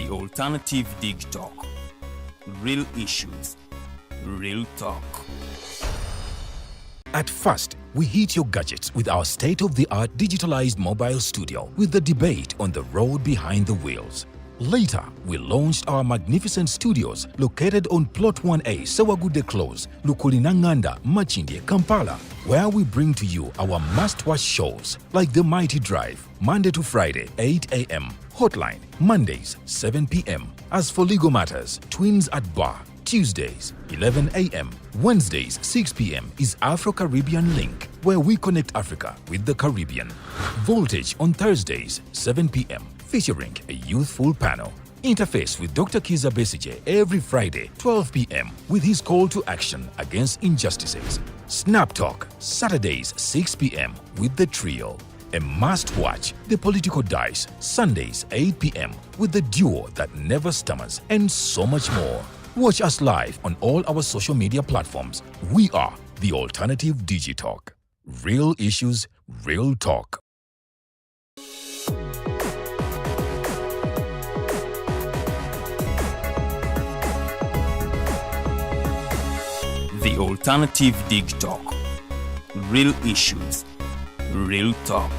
The Alternative Dig Talk. Real issues, real talk. At first, we hit your gadgets with our state of the art digitalized mobile studio with the debate on the road behind the wheels. Later, we launched our magnificent studios located on Plot 1A, Sewagude Close, Lukulinanganda, Makindye, Kampala, where we bring to you our must watch shows like The Mighty Drive, Monday to Friday, 8 a.m., Hotline, Mondays, 7 p.m. As for legal matters, Twins at Bar, Tuesdays, 11 a.m. Wednesdays, 6 p.m. is Afro Caribbean Link, where we connect Africa with the Caribbean. Voltage on Thursdays, 7 p.m., featuring a youthful panel. Interface with Dr. Kiza Besigye every Friday, 12 p.m., with his call to action against injustices. Snap Talk, Saturdays, 6 p.m., with the trio. A must watch, The Political Dice, Sundays, 8 p.m., with the duo that never stammers, and so much more. Watch us live on all our social media platforms. We are the Alternative Digitalk. Real issues, real talk. The Alternative Dig Talk. Real issues, real talk.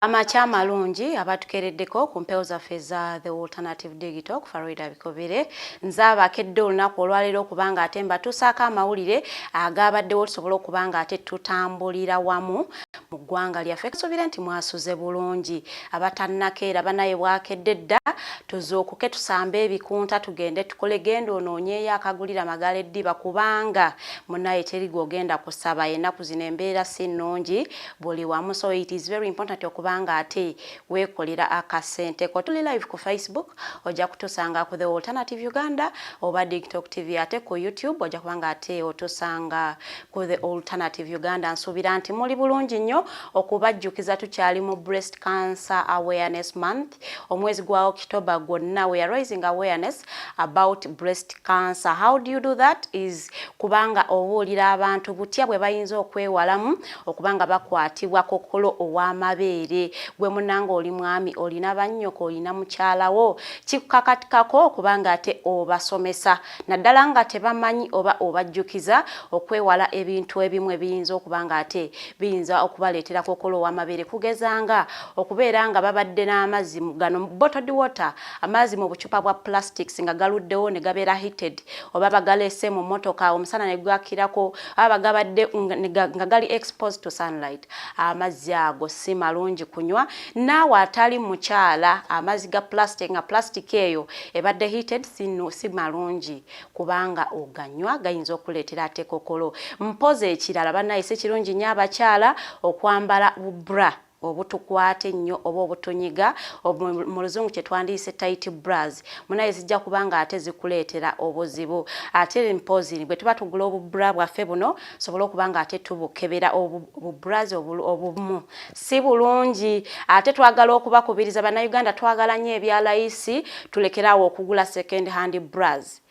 Amakya amalungi abatukeereddeko ku mpewo zaffe eza The Alternative Digital ku Farida Bikobere. Nze abakedde olunaku olwaleero okubanga ate mbatuusaako amawulire agabaddewo, tusobole okuba nga ate tutambulira wamu mu ggwanga lyaffe. Nsuubire nti mwasuze bulungi. Abatannakeera banaye, bwakedde dda, tuzuukuke, tusambe ebikunta, tugende tukole. Genda onoonyeeyo akagulira magala eddiba, kubanga munaye teri gw'ogenda kusaba. Ennaku zino embeera si nnungi buli wamu, so it is very important okubanga ate weekolera akasente ko. Tuli live ku Facebook, ojja kutusanga ku The Alternative Uganda oba Digtalk TV. Ate ku YouTube ojja kubanga ate otusanga ku The Alternative Uganda. Nsuubira nti muli bulungi nnyo. Okubajjukiza, tukyali mu Breast Cancer Awareness Month. Omwezi gwa October gwonna we are raising awareness about breast cancer. How do you do that is kubanga obuulira abantu butya bwe bayinza okwewalamu okubanga bakwatibwa kokolo ow'amabeere. Gwe munanga oli mwami, olina bannyoko, olina mukyalawo, kikukakatikako okubanga ate obasomesa, naddala nga tebamanyi, oba obajjukiza okwewala ebintu ebimu ebiyinza okuba nga ate biyinza okubaleetera kokolo ow'amabeere, kugezanga okubeera nga babadde n'amazzi gano bottled water, amazzi mu bucupa bwa plastics nga galuddewo ne gabeera heated, oba bagaleese mu mmotoka omusana ne gwakirako, oba bagabadde nga gali exposed to sunlight. Amazzi ago si malungi kunywa. Naawe atali mukyala, amazzi ga plastic nga plastic eyo ebadde heated si malungi kubanga oganywa, gayinza okuleetera ate kokolo. Mpoza ekirala, bannaye, si kirungi nnyo abakyala okwambala bu bra obutukwata ennyo oba obutunyiga, mu Luzungu kye twandiyise tight bras. Munaye zijja kubanga ate zikuleetera obuzibu. Ate mpozi bwe tuba tugula obu bra bwaffe buno, sobole okuba nga ate tubukebera. Obu bras obumu si bulungi. Ate twagala okubakubiriza Bannayuganda, twagala nnyo ebyalayisi, tulekeraawo okugula second hand bras.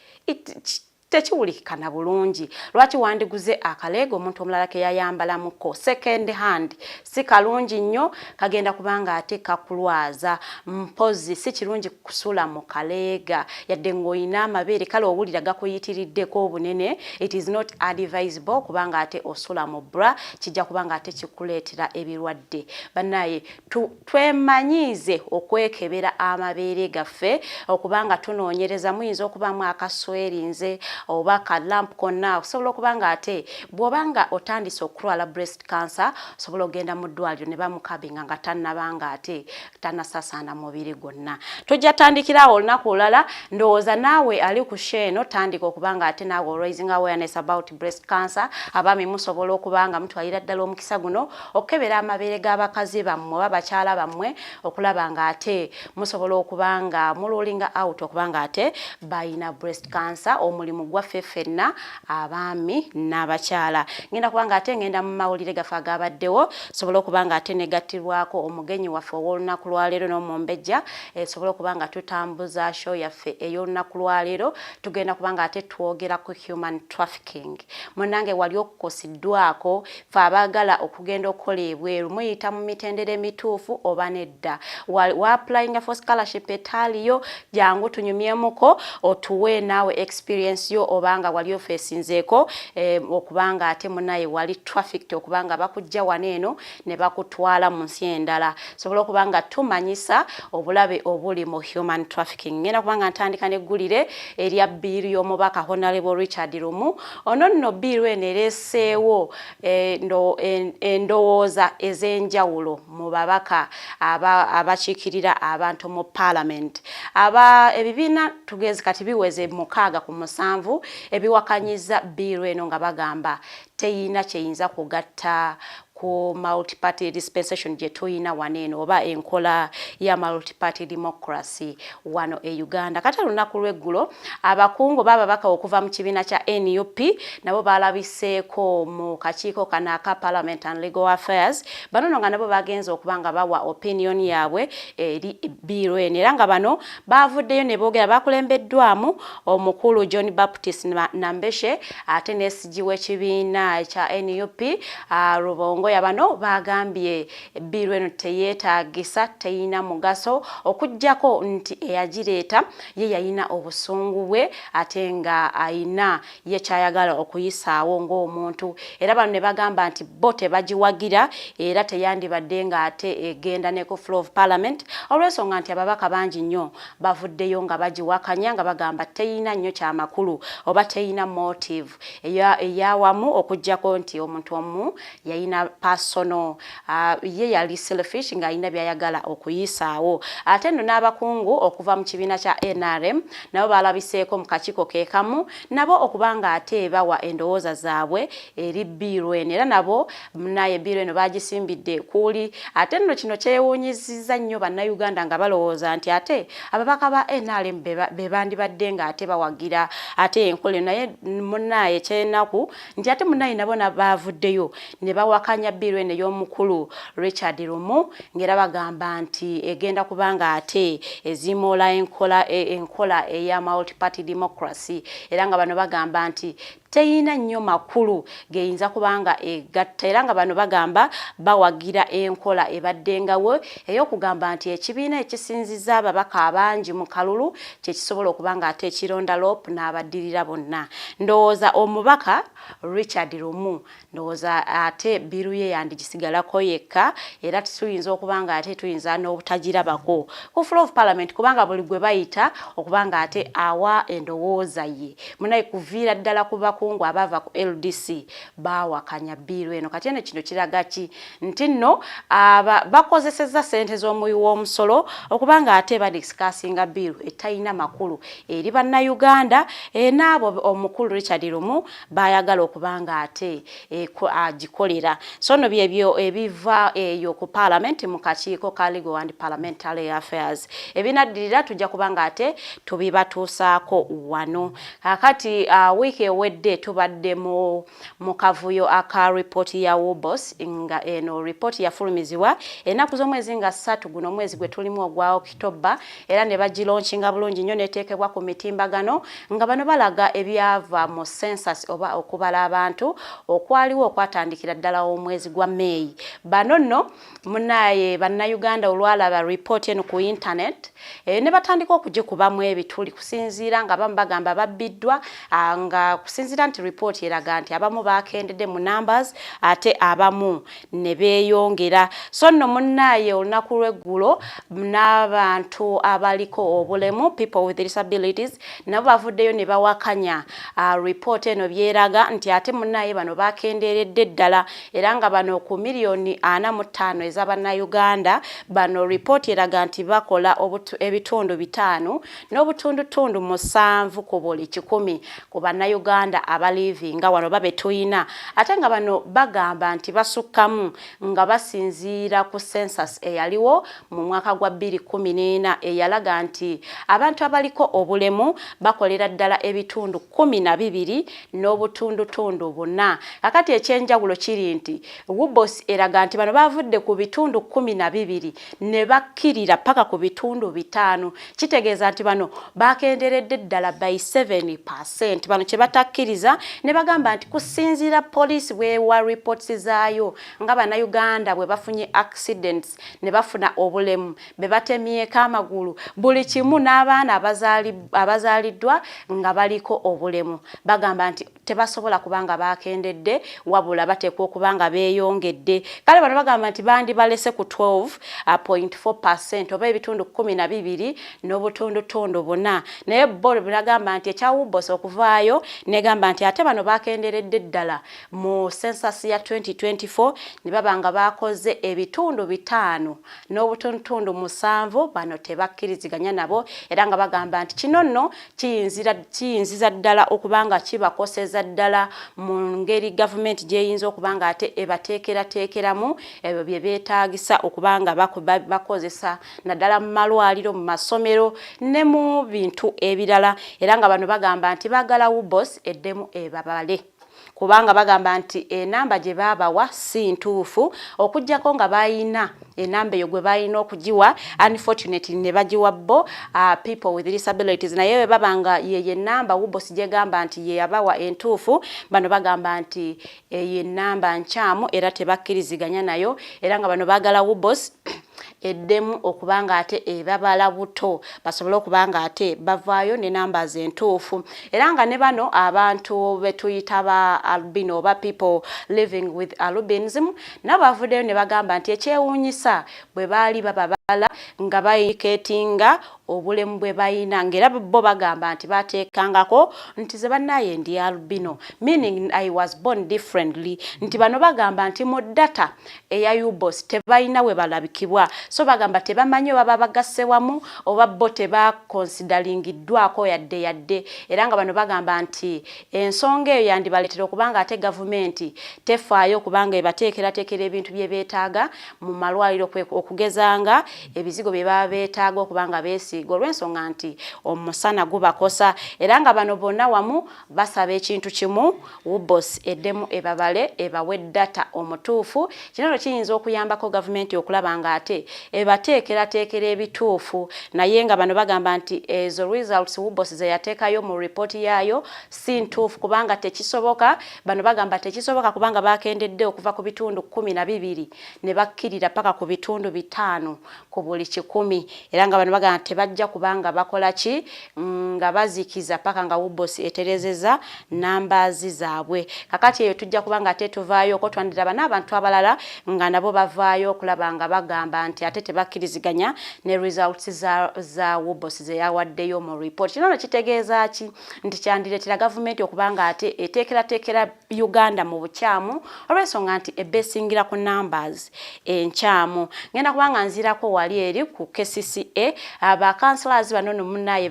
Tekiwulikikana bulungi. Lwaki wandiguze akaleega omuntu omulala ke yayambalamuko second hand? Si kalungi nnyo, kagenda kubanga ate kakulwaza. Mpozi si kirungi kusula mu kaleega yadde ng'olina amabeere, kale owulira gakuyitiriddeko obunene. It is not advisable kubanga ate osula mu bra, kijja kubanga ate kikuleetera ebirwadde. Bannaye, twemanyiize okwekebera amabeere gaffe, okubanga tunoonyereza muyinza okubaamu akaswerinze oba ka lump konna. Osobola okuba nga ate bw'oba nga otandise okulwala breast cancer, osobola ogenda mu ddwaliro ne bamukabinga nga tannabanga ate tannasasaana mubiri gwonna. Tujja tandikirawo olunaku olulala. Ndowooza naawe ali ku show eno, tandika okuba nga ate naawe raising awareness about breast cancer. Abaami, musobola okuba nga mutwalira ddala omukisa guno okukebera amabeere g'abakazi bammwe oba bakyala bammwe, okulaba nga ate musobola okuba nga mu ruling out okuba nga ate balina breast cancer. Omulimu Gwaffe ffenna, abaami n'abakyala. Ngenda kuba nga ate ngenda mu mawulire gaffe agabaddewo, sobola okuba nga ate negattirwako omugenyi waffe ow'olunaku lwaleero n'omumbejja, sobole okuba nga tutambuza show yaffe ey'olunaku lwaleero. Tugenda kuba nga ate twogera ku human trafficking. Munnange, wali okukosiddwako? Fe abaagala okugenda okukola ebweru, muyita mu mitendera emituufu oba nedda? Wa applyinga for scholarship etaaliyo? Jangu tunyumyemuko, otuwe naawe experience yo, obanga wali ofeesinzeeko okubanga ate munaye wali trafficked, okubanga bakujja wano eno ne bakutwala mu nsi endala. Sobola okuba nga tumanyisa obulabe obuli mu human trafficking. Ngenda kuba nga ntandika neggulire erya bill y'omubaka Honorable Richard Lumu. Ono nno bill eno ereeseewo endowooza ez'enjawulo mu babaka abakiikirira abantu mu parliament. Aba ebibiina tugezi kati biweze 67 ebiwakanyiza bill eno, nga bagamba teyina kyeyinza kugatta ku multiparty dispensation gye tuyina wano eno, oba enkola ya multiparty democracy wano e Uganda. Kati olunaku lw'eggulo, abakungu bababaka okuva mu kibiina kya NUP nabo balabiseeko mu kakiiko kano aka Parliament and Legal Affairs. Bano no nga nabo bagenze okuba nga bawa opinion yaabwe eri bill eno, era nga bano bavuddeyo ne boogera. Bakulembeddwamu omukulu John Baptist Nambeshe, ate ne SG w'ekibiina kya NUP Rubongoya. Bano bagambye bill eno teyeetaagisa, teyina mugaso, okuggyako nti eyagireeta ye yayina obusungu bwe, ate nga ayina ye kyayagala okuyisaawo ng'omuntu. Era bano ne bagamba nti bo tebagiwagira, era teyandibadde ng'ate egenda ne ku floor of parliament, olw'ensonga nti ababaka bangi nnyo bavuddeyo nga bagiwakanya, nga bagamba teyina nnyo kyamakulu oba teyina motive eyawamu, okuggyako nti omuntu omu yayina personal, ye yali selfish, ng'alina byayagala okuyisaawo. Ate nno n'abakungu okuva mu kibiina kya NRM nabo balabiseeko mu kakiiko ke kamu, nabo okuba nga ate bawa endowooza zaabwe eri bill eno, era nabo naye bill eno bagisimbidde kuuli. Ate nno kino kyewuunyizizza nnyo Bannayuganda, nga balowooza nti ate ababaka ba NRM be bandibadde nga ate bawagira ate enkola eno, naye munaaye kyenaku nti ate munaye nabo bavuddeyo ne bawakanya bill eno ey'omukulu Richard Lumu, ng'era bagamba nti egenda kubanga ate ezimoola enkola eya multiparty democracy, era nga bano bagamba nti teyina nnyo makulu geyinza kubanga egatta. Era nga bano bagamba bawagira enkola ebaddengawo ey'okugamba nti ekibiina ekisinziza ababaka abangi mu kalulu kyekisobola okuba nga ate ekironda LOP n'abaddirira bonna. Ndowooza omubaka Richard Lumu, ndowooza ate bill ye yandigisigalako yekka, era tuyinza okuba nga ate tuyinza n'obutagirabako ku floor of parliament, kubanga buli gwe bayita okuba nga ate awa endowooza ye, munaye kuviira ddala ku bakungu abava ku LDC baawakanya bill eno. Kati eno kino kiraga ki? Nti nno bakozesezza ssente z'omuwi w'omusolo okuba nga ate badiscussinga bill etalina makulu eri Bannayuganda, n'abo omukulu Richard Lumu bayagala okuba nga ate agikolera. So nno byebyo ebiva eyo ku parliament mu kakiiko ka Legal and Parliamentary Affairs. Ebinaddirira tujja kuba nga ate tubibatuusaako wano. Kakati wiiki ewedde tubadde mu kavuyo aka ripooti ya UBOS, nga eno ripooti yafulumizibwa ennaku z'omwezi nga 3 guno omwezi gwe tulimu ogwa Okitoba, era ne bagilaunchinga bulungi nnyo neteekebwa ku mitimbagano, nga bano balaga ebyava mu census oba okubala abantu okwaliwo okwatandikira ddala omwezi gwa Meeyi. Bano nno munaye Bannayuganda olwalaba ripooti eno ku internet, ne batandika okugikubamu ebituli, kusinziira nga abamu bagamba babbiddwa, nga kusinziira nti ripooti eraga nti abamu bakendedde mu numbers, ate abamu ne beeyongera. So nno munnaaye, olunaku lw'eggulo n'abantu abaliko obulemu, people with disabilities, nabo bavuddeyo ne bawakanya ripooti eno byeraga nti ate munnaaye bano bakendeeredde ddala, era nga bano ku miliyoni 45 ez'Abannayuganda, bano ripooti eraga nti bakola ebitundu 5.7 ku buli 100 ku Bannayuganda. Abalivinga wano babe tuyina, ate nga bano bagamba nti basukkamu nga basinziira ku census eyaliwo mu mwaka gwa 2014 eyalaga nti abantu abaliko obulemu bakolera ddala ebitundu 12.4. Kakati ekyenjawulo kiri nti UBOS eraga nti bano bavudde ku bitundu 12 ne bakkirira paka ku bitundu 5. Kitegeeza nti bano bakenderedde ddala by 7%. Bano kye batakkiriza ne bagamba nti kusinziira poliisi bwewa reports zaayo nga Bannayuganda bwe bafunye accidents ne bafuna obulemu, be batemyeko amagulu, buli kimu, n'abaana abazaaliddwa nga baliko obulemu, bagamba nti tebasobola kubanga bakendedde, wabula bateekwa okuba nga beeyongedde. Kale bano bagamba nti bandibalese ku 12.4% oba ebitundu 12.4. Naye bo bagamba nti ekya UBOS okuvaayo negamba nti ate bano bakenderedde ddala mu census ya 2024 ne baba nga bakoze ebitundu 5.7, bano tebakkiriziganya nabo, era nga bagamba nti kino nno kiyinziza ddala okuba nga kibakoseza ddala mu ngeri gavumenti gy'eyinza okuba nga ate ebateekerateekeramu ebyo bye beetaagisa okuba nga bakozesa, naddala mu malwaliro, mu masomero ne mu bintu ebirala. Era nga bano bagamba nti baagala UBOS eddemu ebabale, kubanga bagamba nti enamba gye baabawa si ntuufu, okuggyako nga bayina enamba eyo gwe balina okugiwa, unfortunately ne bagiwa bo people with disabilities. Naye bwe baba nga yeyo enamba UBOS gyegamba nti ye yabawa entuufu, bano bagamba nti eyo enamba nkyamu era tebakkiriziganya nayo. Era nga bano baagala UBOS eddemu okuba nga ate ebabala buto, basobole okuba nga ate bavaayo ne numbers entuufu. Era nga ne bano abantu betuyita ba albino oba people living with albinism nabo bavuddeyo ne bagamba nti ekyewuunyisa, bwe baali bababala nga bayiketinga obulemu bwe bayina, ng'era bo bagamba nti bateekangako nti ze bannaye ndi albino, meaning I was born differently, nti bano bagamba nti mu data eya UBOS tebalina we balabikibwa. So bagamba tebamanyi oba babagasse wamu oba bo tebakonsidalingiddwako yadde yadde. Era nga bano bagamba nti ensonga eyo yandibaleetera okubanga ate gavumenti tefaayo okubanga ebateekerateekera ebintu bye beetaaga mu malwaliro, okugezanga ebizigo bye baba beetaaga okubanga beesiiga, olw'ensonga nti omusana gubakosa. Era nga bano bonna wamu basaba ekintu kimu, UBOS eddemu ebabale, ebawe data omutuufu. Kino no kiyinza okuyambako gavumenti okulaba nga ate ebateekerateekera ebituufu. Naye nga bano bagamba nti ezo results UBOS ze yateekayo mu ripooti yaayo si ntuufu, kubanga tekisoboka. Bano bagamba tekisoboka kubanga bakendedde okuva ku bitundu 12 ne bakkirira paka ku bitundu 5 ku buli kikumi. Era nga bano bagamba tebajja kubanga bakola ki nga bazikiza paka nga UBOS eterezeza numbers zaabwe. Kakati eyo tujja kubanga ate tuvaayo oko twandiraba n'abantu abalala nga nabo bavaayo okulaba nga bagamba nti ate tebakkiriziganya ne results za UBOS ze yawaddeyo mu report. Kino no kitegeeza ki? Nti kyandireetera gavumenti okuba nga ate eteekerateekera Uganda mu bukyamu, olw'ensonga nti ebesingira ku numbers enkyamu. Ngenda kubanga nzirako wali eri ku KCCA. Abakansalazi bano no munnaye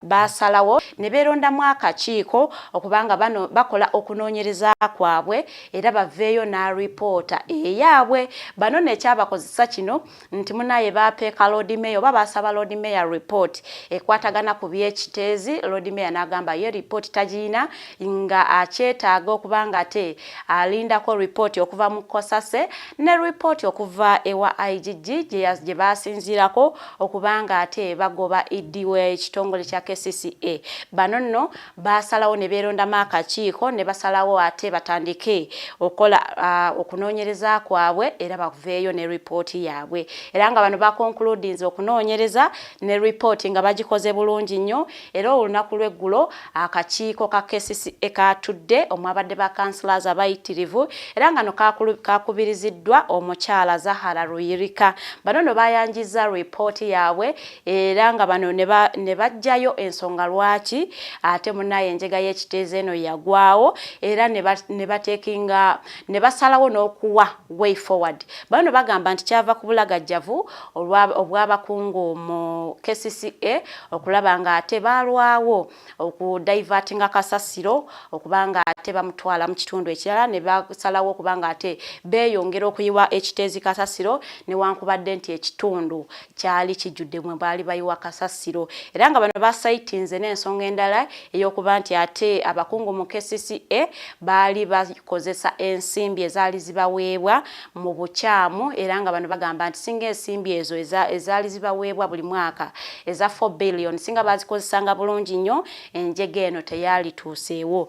basalawo ne beerondamu akakiiko okubanga bano bakola okunoonyereza kwabwe era baveeyo n'alipoota eyaabwe. Bano nekyabakozesa kino nti munaye bapeeka Lord Mayor oba basaba Lord Mayor report ekwatagana ku byekiteezi. Lord Mayor n'agamba ye report tagiyina, nga akyetaaga okuba nga ate alindako report okuva mu COSASE ne report okuva ewa IGG gye basinziirako okuba nga ate bagoba ED w'ekitongole kya KCCA. Bano nno basalawo ne beerondamu akakiiko ne basalawo ate batandike okukola okunoonyereza kwabwe era baveeyo ne ripooti yaabwe. Era nga bano bakonkludinze okunoonyereza ne ripooti nga bagikoze bulungi nnyo. Era olunaku lw'eggulo akakiiko ka KCCA katudde omwabadde ba councillors abayitirivu, era nga no kakubiriziddwa omukyala Zahara Luyirika. Bano no bayanjiza ripooti yaabwe, era nga bano ne bajjayo bajjayo ensonga lwaki ate munnaye enjega y'ekiteezi eno yagwawo, era ne batekinga ne basalawo n'okuwa way forward. Bano bagamba nti kyava ku bulagajjavu obw'abakungu mu KCCA okulaba nga ate baalwawo okudivertinga kasasiro okuba nga ate bamutwala mu kitundu ekirala, ne basalawo okuba nga ate beeyongera okuyiwa ekiteezi kasasiro newankubadde nti ekitundu kyali kijjudde mwe baali bayiwa kasasiro. Era nga bano basayitinze n'ensonga endala ey'okuba nti ate abakungu mu KCCA baali bakozesa ensimbi ezaali zibaweebwa mu bukyamu, era nga bano bagamba nti singa ensimbi ezo ezaali zibaweebwa buli mwaka eza 4 billion singa bazikozesanga bulungi nnyo, enjega eno teyalituuseewo.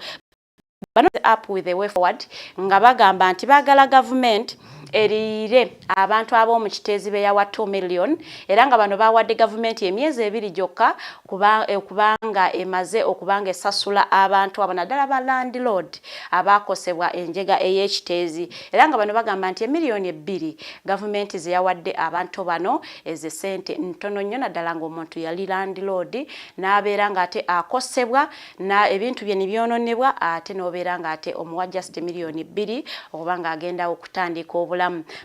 Bano up with the way forward nga bagamba nti baagala gavumenti eriire abantu ab'omu Kiteezi be yawa 2 million, era nga bano bawadde gavumenti emyezi 2 gyokka kubanga emaze okubanga esasula abantu abo, naddala ba landlord abaakosebwa enjega ey'ekiteezi. Era nga bano bagamba nti emiliyoni 2 gavumenti ze yawadde abantu bano, ezo sente ntono nnyo, naddala ng'omuntu yali landlord n'abeera ng'ate akosebwa na ebintu bye ne byononebwa, ate n'obeera ng'ate omuwa just miliyoni 2 okuba ng'agenda okutandika obulamu.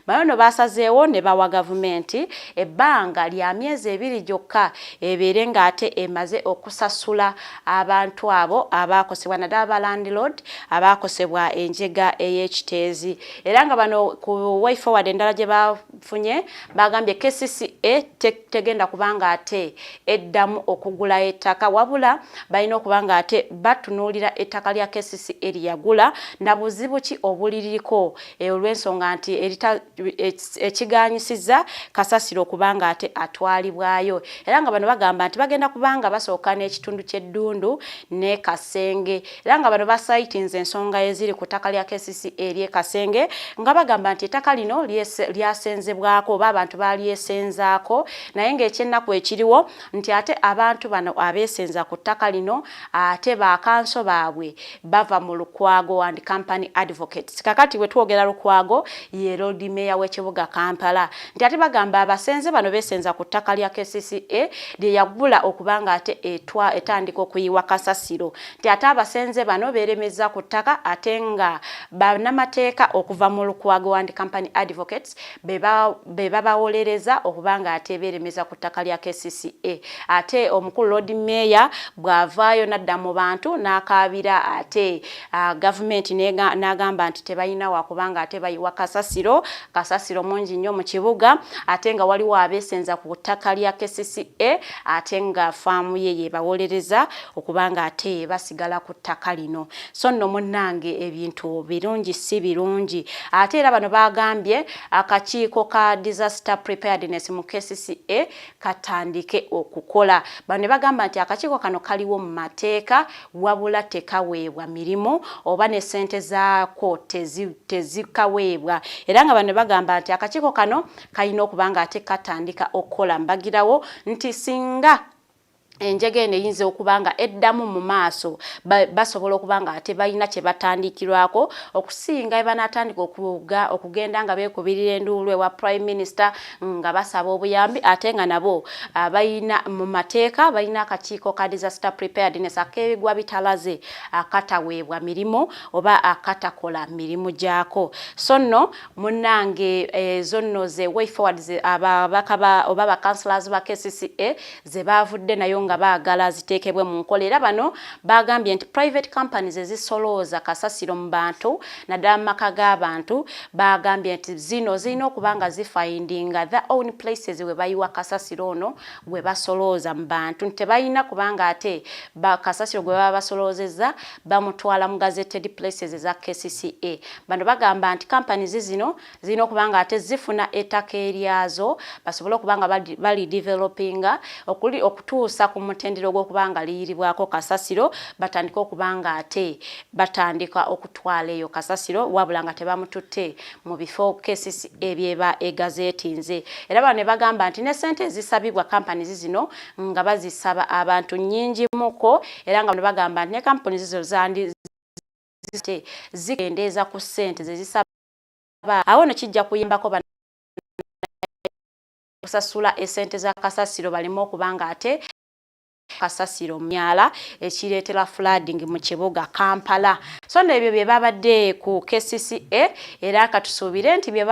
Bano no basazeewo ne bawa gavumenti ebbanga lya myezi 2 gyokka ebeere ng'ate emaze okusasula abantu abo abaakosebwa, naddala ba landlord abaakosebwa enjega ey'ekiteezi. Era nga bano ku way forward endala gye bafunye bagambye KCCA tegenda kubanga ate eddamu okugula ettaka, wabula balina okuba nga ate batunuulira ettaka lya KCCA lyeyagula na buzibu ki obuliriko, olw'ensonga nti ekiganyisizza kasasiro okuba nga ate atwalibwayo. Era nga bano bagamba nti bagenda kubanga basooka n'ekitundu ky'eddundu ne Kasenge, era nga bano basayitinze ensonga eziri ku ttaka lya KCCA ery'e Kasenge, nga bagamba nti ettaka lino lyasenzebwako oba abantu balyesenzaako, naye ng'ekyennaku ekiriwo nti ate abantu bano abeesenza ku ttaka lino ate bakanso baabwe bava mu Lukwago and Company Advocates. Kakati bwe twogera Lukwago ye Lord Mayor w'ekibuga Kampala, nti ate bagamba abasenze bano beesenza ku ttaka lya KCCA lye yagula okuba nga ate etandika okuyiwa kasasiro, nti ate abasenze bano beeremeza ku ttaka, ate nga bannamateeka okuva mu Lukwago and Company Advocates be babawolereza okuba nga ate beeremeza ku ttaka lya KCCA. Ate omukulu Lord Mayor bw'avaayo n'adda mu bantu n'akaabira ate gavumenti n'agamba nti tebalina wakubanga ate bayiwa kasasiro, kasasiro mungi nnyo mu kibuga, ate nga waliwo abeesenza ku ttaka lya KCCA, ate nga faamu ye yebawolereza okuba nga ate basigala ku ttaka lino. So nno munnange, ebintu birungi si birungi. Ate era bano bagambye akakiiko ka disaster preparedness mu KCCA katandike okukola. Bano ne bagamba nti akakiiko kano kaliwo mu mateeka, wabula tekaweebwa mirimu oba ne ssente zaako tezikaweebwa. Era nga bano ne bagamba nti akakiiko kano kalina okuba nga ate katandika okukola mbagirawo, nti singa enjega eno eyinza okuba nga eddamu mu maaso, basobola okuba nga ate balina kye batandikirwako okusinga banaatandika okugenda nga beekubirira enduulu ewa Prime Minister nga basaba obuyambi, ate nga nabo balina mu mateeka balina akakiiko ka disaster preparedness ak'ebigwa bitalaze akataweebwa mirimu oba akatakola mirimu gyako. So nno munnange, ezo nno ze way forward ababaka oba ba councillors ba KCCA ze baavudde nayo nga baagala ziteekebwe mu nkola. Era bano bagambye nti private companies ezisolooza kasasiro mu bantu, naddala mu maka g'abantu, bagambye nti zino zirina okuba nga zifindinga the own places we bayiwa kasasiro ono gwe basolooza mu bantu, nti tebalina kubanga ate kasasiro gwe baba basoloozezza bamutwala mu gazetted places eza KCCA. Bano bagamba nti companies zino zirina okuba nga ate zifuna ettaka eryazo basobole okuba nga bali developinga okutuusa ku mutendera ogw'okuba nga liyiribwako kasasiro, batandike okuba nga ate batandika okutwala eyo kasasiro, wabula nga tebamututte mu bifo KCCA byeba egazetinze. Era bano ne bagamba nti ne ssente ezisabibwa companies zino nga bazisaba abantu nnyingimuko, era nga bano bagamba nti ne companies zizo zandi zikendeeza ku ssente zezisaba, awo no kijja kuyambako kusasula esente za kasasiro baleme okuba nga ate. Kasasiro myala ekireetera flooding mu kibuga Kampala. So nno ebyo bye babadde ku KCCA, era katusuubire nti bye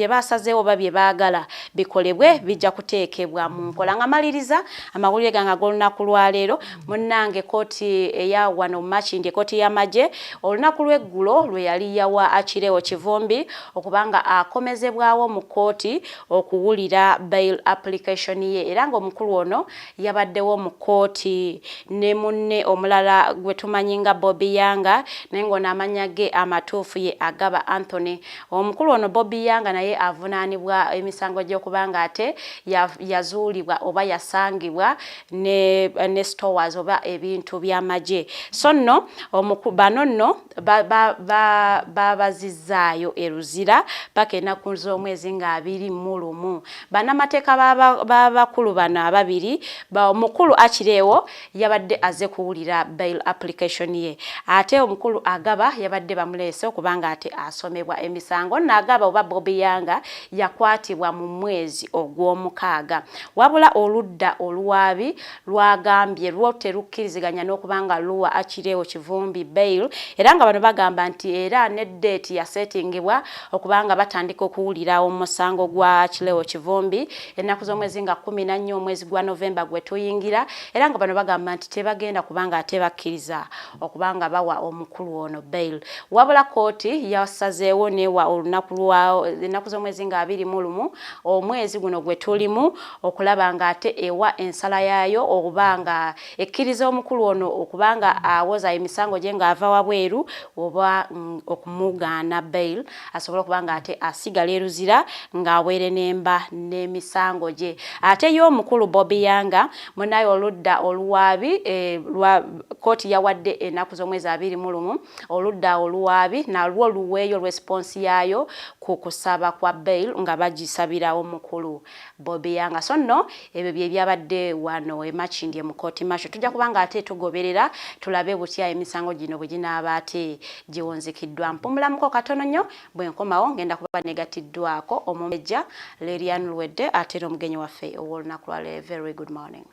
basazeewo oba bye baagala bikolebwe bijja kuteekebwa mu nkola. Nga maliriza amawulire gange ag'olunaku lwaleero, munnange, kooti eya wano Makindye, kooti y'amagye, olunaku lw'eggulo lwe yali yawa Achileo Kivumbi okubanga akomezebwawo mu kooti okuwulira bail application ye, era ng'omukulu ono yabaddewo mu kooti ne munne omulala gwe tumanyi nga Bobi Yanga, naye ng'ono amannya ge amatuufu ye Agaba Anthony. Omukulu ono Bobi Yanga naye avunaanibwa emisango gy'okuba nga ate yazuulibwa oba yasangibwa ne stores oba ebintu by'amagye. So nno bano nno babazizzaayo e Luzira paka ennaku z'omwezi nga 21. Bannamateeka b'abakulu bano ababiri, omukulu Achileo yabadde azze kuwulira bail application ye, ate omukulu Agaba yabadde bamuleese okubanga ate asomebwa emisango. Nno Agaba oba Bobi Yanga yakwatibwa mu mwezi ogw'omukaaga, wabula oludda oluwaabi lwagambye lwo terukkiriziganya n'okubanga luwa Achileo Kivumbi bail, era nga bano bagamba nti era ne date yasetingibwa okubanga batandika okuwulira omusango gwa Achileo Kivumbi ennaku z'omwezi nga 14 omwezi gwa Novemba gwe tuyingira, era nga bano bagamba nti tebagenda kubanga ate bakkiriza okubanga bawa omukulu ono bail. Wabula kooti yasazeewo newa olunaku lwa ennaku z'omwezi nga 21 omwezi guno gwe tulimu okulaba nga ate ewa ensala yaayo, oba nga ekkiriza omukulu ono okubanga awoza emisango gye ng'ava wabweru oba okumugaana bail asobole okuba nga ate asigala e Luzira ng'awerenemba n'emisango gye. Ate ye omukulu Bobi Yanga munaye, oludda oluwaabi kooti yawadde ennaku z'omwezi 21 oludda oluwaabi nalwo luweeyo response yaayo ku kusaba kwa bail nga bagisabira omukulu Bobi Yanga. So nno ebyo bye byabadde wano e Makindye mu kooti martial. Tujja kuba nga ate tugoberera tulabe butya emisango gino bwe ginaaba ate giwunzikiddwa. Mpumulamuko katono nnyo, bwe nkomawo ngenda kuba negatiddwako omumbejja Lilian Luwedde ate n'omugenyi waffe ow'olunaku lwaleero. Very good morning.